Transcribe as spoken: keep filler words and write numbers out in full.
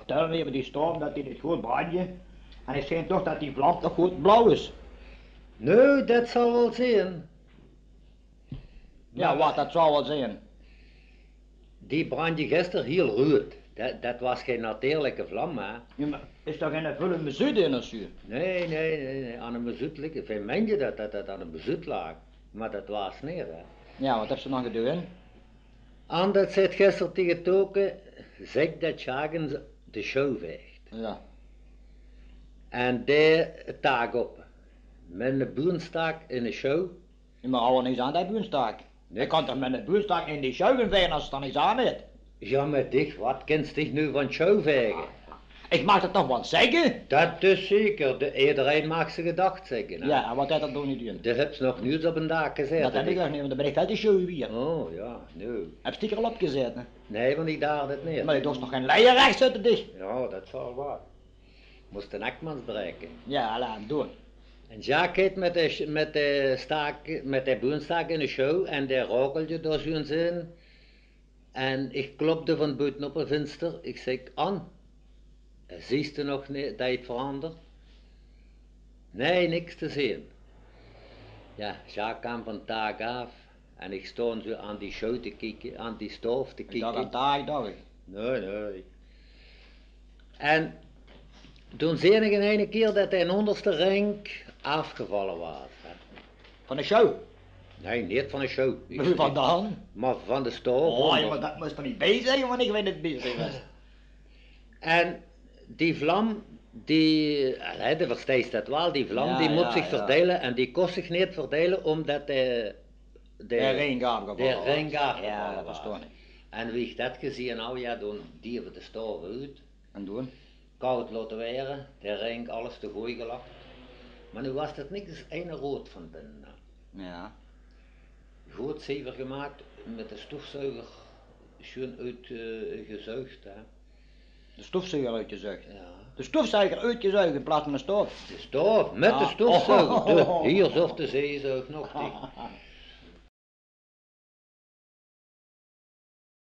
Vertèl neet euver die staof, det die neet good brandje. En ich zeen toch det die vlam toch good blauw is. Noe, det zal waal zeen. Jao, mer wat, det zal waal zeen. Die brandje gister hiel roead. Det, det waas gein natuurlike vlam, hè. Jao, mer is dao gein vulle mazoet in of zoe? Nae, nae, nae, nae. Aan de mazoet ligk, wie meins se det, det det aan de mazoet laag? Mer det waas neet, hè. Jao, wat höbs se dan gedoon? Aan det zit gister taenge Toke, zèk det Sjaak de sjouw vaeg. Jao. En dae taak op. Mit eine boenstaak in de sjouw. Jao, mer hou d'r niks aan, dae boenstaak. Nae. Ich kan toch mit eine boenstaak in de sjouw gaon vaege es 't d'r niks aan haet? Jao, mer dich, wat kins dich noe van sjouw vaege? Ich maag det toch waal zègke? Det is zeker. De, ederein maag zien gedachte zègke, hè? Jao, en wat haet det dan neet doen? Doe höbs nog noeits op ein daak gezaete, dich. Det höb ich nog neet, want dan bön ich väöl te sjouw veur. O, jao, noe. Höbs dich d'r al op gezaete? Nae, want ich daag det neet. Mer doe doos toch gein leie rech zitte, dich? Jao, det is waal waor. Mós de nekmans braeke. Jao, laot 'm doen. En Sjaak geit mit de, mit de staak, mit de boenstaak in de sjouw en dae raokeltje dao zoe in. En ich klopde van boete op 't vinster. Ich zèk: "An, zuus se nog neet det 't verandert?" "Nae, niks te zeen." Jao, Sjaak kaom van taak aaf en ich stóng zoe aan die sjouw te kieke, aan die staof te kieke. Ich dach aan taak, dach ich. Nae, nae. En toen zeen ich in eine kier det dae óngerste rink aafgevalle waas, hè. Van de sjouw? Nae, neet van de sjouw. Mer wie dan? Mer van de staof. O, ónger. Jao, mer det mós d'r neet bie zègke, want ich weit det 't bie waas. En die vlam, die, hè, doe versteis det waal, die vlam, jao, die mót zich verdeile en die kós zich neet verdeile, ómdet de, de, de ring aafgevalle waas. Jao, det verstóng ich. En wie ich det gezeen haw, jao, doe deje v'r de staof oet. En doe? Kaod laote waere, de ring, alles te gooj gelag. Mer noe waas det niks es eine roead van binne, hè. Jao. Good zever gemaak, mit de stofzuiger sjoen oet, eh, gezuug, hè. De stofzuiger oetgezuug? Jao. De stofzuiger oetgezuug in plaats van de staof? De staof, mit de stofzuiger. Ah. De, hie, zoe te zeen, zoe nog dich.